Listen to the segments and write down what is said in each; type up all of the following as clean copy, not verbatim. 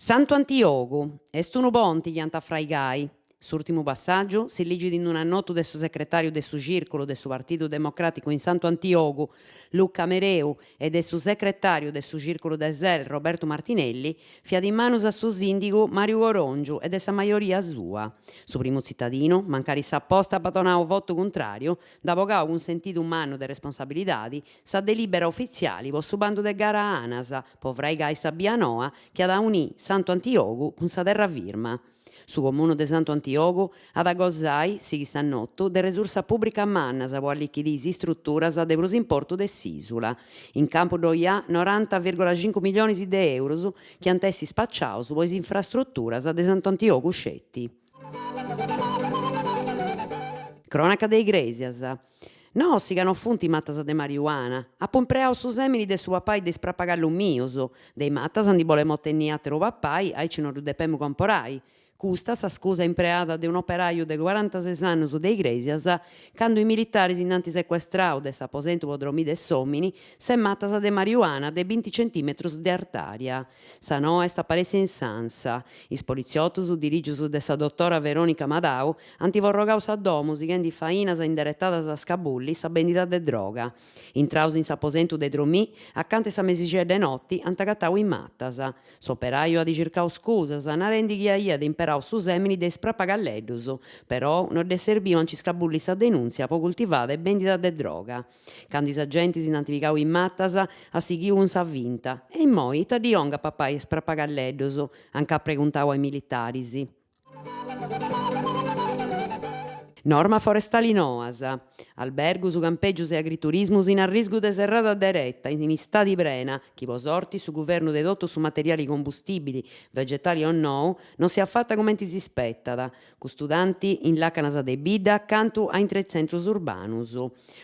Santu Antiogu, est unu ponti chi ant a fraigai. S'ùrtimu passàgiu si ligit in un'annotu de su secretàriu de su Cìrculu de su Partidu Democràticu in Santu Antiogu, Luca Mereu, e de su secretàriu de su Cìrculu de Sel, Robertu Martinelli, fiat in manus a su sìndigu Màriu Coròngiu e de sa majoria sua. Su primu tzitadinu, mancari s'aposta apat donau votu cuntràriu, nd'at bogau cun sentidu mannu de responsabilidadi sa delìbera ufitziali po su bandu de gara Anas po fraigai sa bia noa chi at a aunì Santu Antiogu cun sa terra firma. Su Comunu de Santu Antiogu at a gosai, sighit s'annotu, de resursas pùbricas mannas po allichidì is istruturas de prus importu de s'ìsula. In campu ddoi at noranta vìrgula cincu milionis de èurus chi ant essi spaciaus po is infrastruturas de Santu Antiogu sceti. Crònaca de Igrèsias. Nossi ca no funt matas de mariuana. Apu impreau su sèmini de su papai de is prapagallus mius. De is matas ndi bolemu otenni àteru papai, aici no ddu depemu comporai. Custa sa scusa impreada de un'operaju de corantases annus de Igrèsias candu is militaris nd'ant secuestrau de s'aposentu po dromì de s'òmini ses matas de mariuana de binti centimetrus de artària. Sa noa est aparèssia in s'Ansa. Is politziotus, dirìgius de sa dotora Veronica Madau, ant forrogau sa domu sighendi fainas inderetadas a scabulli sa bendida de droga. Intraus in s'aposentu de dromì, acanta 'e sa mesixedda 'e noti, ant agatau is matas. S'operaju at circau scusas, narendi chi aiat imperau su sèmini de is prapagalleddus, perou no dd'est serbiu a nci scabulli sa denùntzia po cultivada e bendida de droga. Candu is agentis nd'ant pigau is matas, at sighiu cun sa finta, E immoi ita ddi 'ongu a papai a is prapagalleddus? Anc'at preguntau a is militaris. Norma forestali noas. Albergus, campègius e agriturismus in arrisgu de serrada dereta in istadi prena, chi po sorti su guvernu de totu su materiali combustìbili, vegetali o nou, non siat fata cumenti si spetat, Custu tanti in làcanas de bidda cantu a intre is tzentrus urbanus.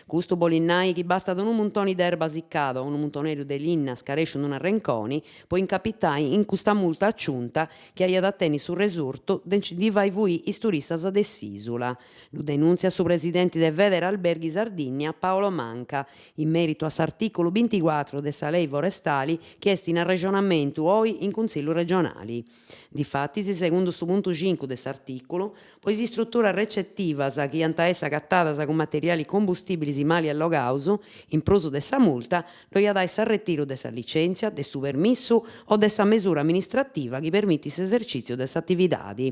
Custu bolit nai chi bastat unu muntoni de erba sicada o unu muntoneddu de linna scarèsciu in un'arrenconi po incapitai in custa multa aciunta chi aiat a tenni su resurtu de nci ndi fai fuì is turistas de s'ìsula. Ddu denùntziat su presidenti de Federalberghi Sardìnnia Paolo Manca in mèritu a s'artìculu binticuatru de sa lei forestali chi est in arrexonamentu oi in Cuntzillu regionali. Difatis, segundu su puntu cincu de s'artìculu, po is istruturas recetivas chi ant a essi agatadas cun materiali combustìbilis mali allogaus, in prus de sa multa, ddoi at a essi s'arretiru de sa licèntzia, de su permissu o de sa mesura amministrativa chi permitit s'esercìtziu de s'atividadi.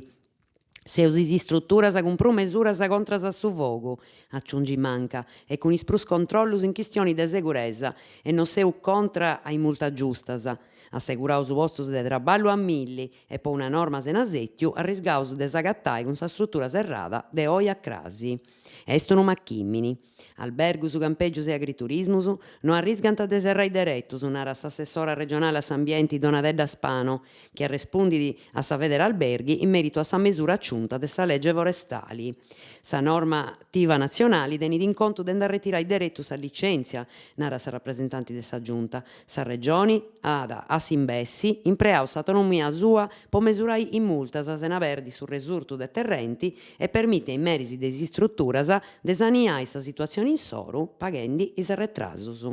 Seus is istruturas cun prus mesuras contras a su fogu, aciungit Manca, e cun is prus controllus in chistioni de seguresa e no seus contra a is multas giustas. Asseguraus postus de traballu a milli e po una norma sena sètiu arriscaus de s'agatai cun sa strutura serrada de oi a crasi. Est unu machìmini. Albergus, campègius e agriturismus no arriscant de serrai deretus, narat s'assessora regionale a s'ambienti Donatella Spano, chi arrespundit a sa Federalberghi in meritu a sa mesura aciunta de sa lege forestali. Sa normativa natzionali tenit in contu de nd'arretirai deretu sa licèntzia, narat sa rapresentanti de sa Giunta. Sa Regioni at, a s'imbessi, impreau s'autonomia sua po mesurai is multas sena perdi su resurtu deterrenti e permiti a is meris de is istruturas de saniai sa situatzioni insoru paghendi is arretrasus.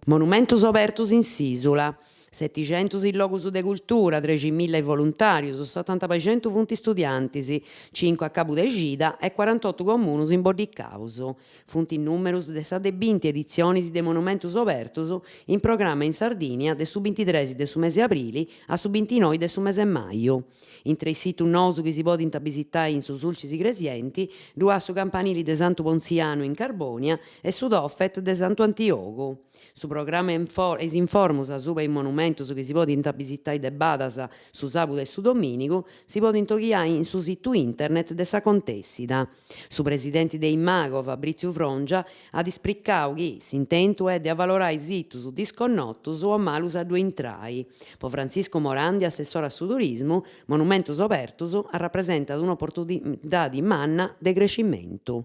Monumentus obertus in s'ìsula. Setixentus is logus de cultura, treximilla is voluntàrius, s'otanta po centu funt istudiantis, cincu a cabu de cida e cuarantotu comunus imboddicaus. Funt is nùmerus de sa de binti editzionis de Monumentus Obertus in programma in Sardìnia de su bintitres de su mese abrili a su bintinoi de su mese maju. Intre is situs nous chi si podint abisitai in su Sulcis Igresienti ddu at su campanili de Santu Pontzianu in Carbònia e su Tofet de Santu Antiogu. Su programma e is informus asuba is monumentus chi si podint abisitai de badas su sàbudu e su domìnigu si podint oghiai in su situ internet de s'acontèssida. Su presidenti de Imago, Fabritziu Frongia, at ispricau chi s'intentu est de avalorai situs disconnotus o malus a ddue intrai. Po Frantziscu Morandi, assessore a su turismu, Monumentus Obertus arrapresentat un'oportunidadi manna de crescimentu.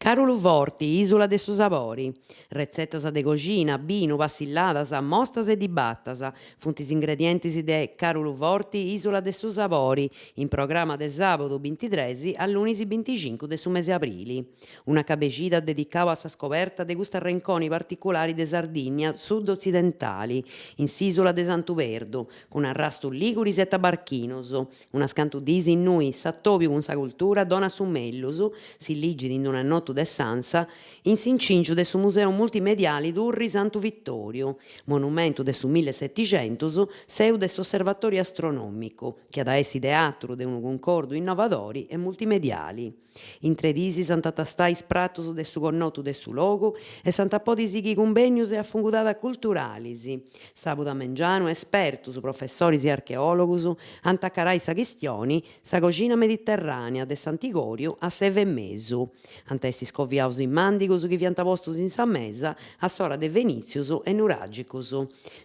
Caruluforti, ìsula de su sabori. Retzetas de coxina, binu, passilladas, mostas e dibatas funt is ingredientis de Caruluforti, ìsula de su sabori, in programma de sàbudu bintitres a lunis binticincu de su mesi abrili. Una cabexida dedicau a sa scoberta de custu arrenconi particulari de Sardìnnia sud-otzidentali, in s'ìsula de Santu Perdu, cun arrastus lìguris e tabarchinus, Unas cantu diis innui s'atòbiu cun sa cultura donat su mellus, si ligit in un'annotu de s'Ansa, in s'incìngiu de su Museu Multimediali Turri Santu Vitòriu, monumentu de su millesetixentus, seu de s'Osservatòriu Astronòmicu, chi at a essi teatru de unu cuncordu innovadori e multimediali. Intre diis s'ant a tastai is pratus de su connotu de su logu e s'ant a podi sighi cumbènnius e afungudadas culturalis. Sàbudu a mengianu espertus, professoris e archeòlogus ant a acarai sa chistioni Sa coxina mediterrànea de s'antigòriu a s'Eva 'e mesu. Ant a essi scoviaus is màndigus chi fiant postus in sa mesa a s'ora de fenìtzius e nuràgicus.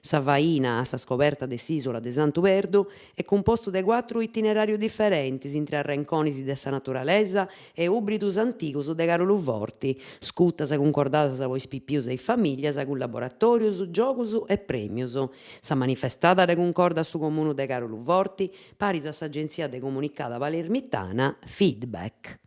Sa faina a sa scoberta de s'ìsula de Santu Perdu Est cumpostu de cuatru itineràrius diferentis intre arrenconis de sa naturalesa e ùbridus antigus de Caruluforti, scutas cuncordadas po is pipius e is famìllias cun laboratòrius, giogus e prèmius. Sa manifestada dda cuncordat su Comunu de Caruluforti paris a s'agentzia de comunicada palermitana Feedback.